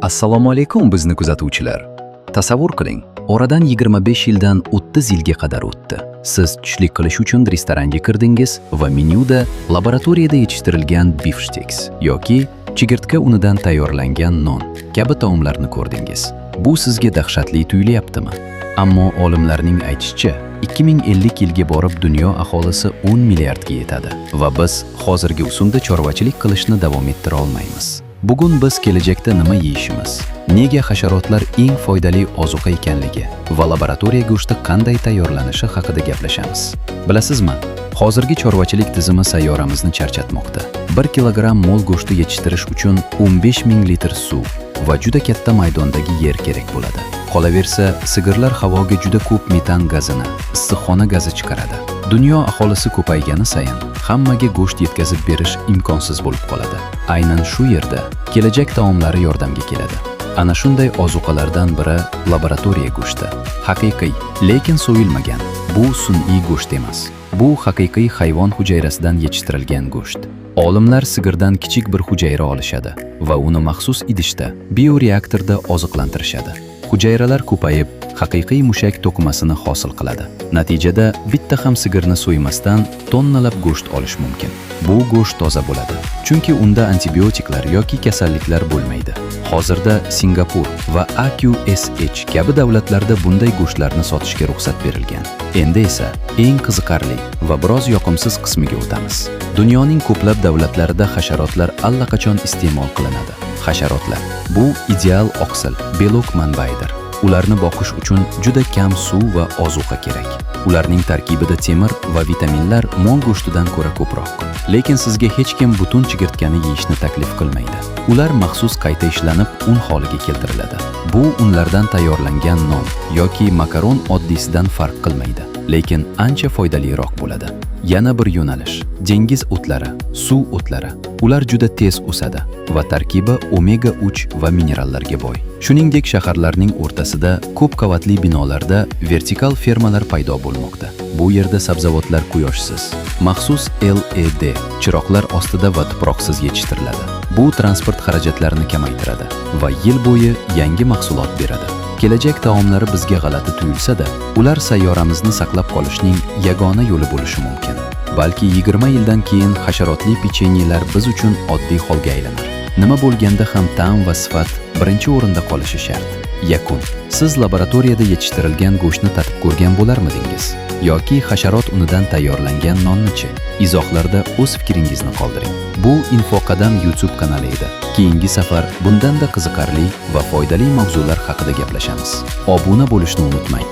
Assalomu alaykum, bizni kuzatuvchilar. Tasavvur qiling, oradan 25 yildan 30 yilga qadar o'tdi. Siz tushlik qilish uchun restoranga kirdingiz va menyuda laboratoriyada yetishtirilgan bifshteks yoki chigirtka unidan tayyorlangan non kabi taomlarni ko'rdingiz. Bu sizga dahshatli tuyulyaptimi? Ammo olimlarning aytishicha, 2050 yilga borib dunyo aholisi 10 milliardga yetadi va biz hozirgi usulda chorvachilik qilishni davom ettira olmaymiz. Bugun biz kelajakda nima yeyishimiz, nega hasharotlar eng foydali ozuqa ekanligi va laboratoriya go'shti qanday tayyorlanishi haqida gaplashamiz. Bilasizmi, hozirgi chorvachilik tizimi sayyoramizni charchatmoqda. 1 kilogramm mol go'shti yetishtirish uchun 15 ming litr suv va juda katta maydondagi yer kerak bo'ladi. Qolaversa, sigirlar havoga juda ko'p metan gazini, issiqxona gazi chiqaradi. Dunyo aholisi ko'paygani sayin hammaga go'sht yetkazib berish imkonsiz bo'lib qoladi. Aynan shu yerda kelajak taomlari yordamga keladi. Ana shunday ozuqalardan biri laboratoriya go'shti. Haqiqiy, lekin so'yilmagan. Bu sun'iy go'sht emas. Bu haqiqiy hayvon hujayrasidan yetishtirilgan go'sht. Olimlar sigirdan kichik bir hujayra olishadi va uni maxsus idishda, bioreaktorda oziqlantirishadi. Hujayralar ko'payib, haqiqiy mushak to'qimasini hosil qiladi. Natijada bitta ham sigirni so'ymasdan tonnalab go'sht olish mumkin. Bu go'sht toza bo'ladi, chunki unda antibiotiklar yoki kasalliklar bo'lmaydi. Hozirda Singapur va AQSH kabi davlatlarda bunday go'shtlarni sotishga ruxsat berilgan. Endi esa eng qiziqarli va biroz yoqimsiz qismiga o'tamiz. Dunyoning ko'plab davlatlarida hasharotlar allaqachon iste'mol qilinadi. Hasharotlar bu ideal oqsil, белок manbaidir. Ularni boqish uchun juda kam suv va ozuqa kerak. Ularning tarkibida temir va vitaminlar mol go'shtidan ko'ra ko'proq. Lekin sizga hech kim butun chigirtkani yeyishni taklif qilmaydi. Ular maxsus qayta ishlanib, un holiga keltiriladi. Bu unlardan tayyorlangan non yoki makaron oddiysidan farq qilmaydi, lekin ancha foydaliroq bo'ladi. Yana bir yo'nalish: dengiz o'tlari, suv o'tlari. Ular juda tez o'sadi va tarkibi omega 3 va minerallarga boy. Shuningdek, shaharlarning o'rtasida ko'p qavatli binolarda vertikal fermalar paydo bo'lmoqda. Bu yerda sabzavotlar quyoshsiz, maxsus LED chiroqlar ostida va tuproqsiz yetishtiriladi. Bu transport xarajatlarini kamaytiradi va yil bo'yi yangi mahsulot beradi. Kelajak taomlari bizga g'alati tuyulsa-da, ular sayyoramizni saqlab qolishning yagona yo'li bo'lishi mumkin. Balki 20 yildan keyin hasharotli pechenyelar biz uchun oddiy holga aylanar. Nima bo'lganda ham ta'm va sifat birinchi o'rinda qolishi shart. Yakun. Siz laboratoriyada yetishtirilgan go'shtni tatib ko'rgan bo'larmidingiz? Yoki hasharot unidan tayyorlangan nonni-chi? Izohlarda o'z fikringizni qoldiring. Bu Infoqadam YouTube kanali edi. Keyingi safar bundan-da qiziqarli va foydali mavzular haqida gaplashamiz. Obuna bo'lishni unutmang.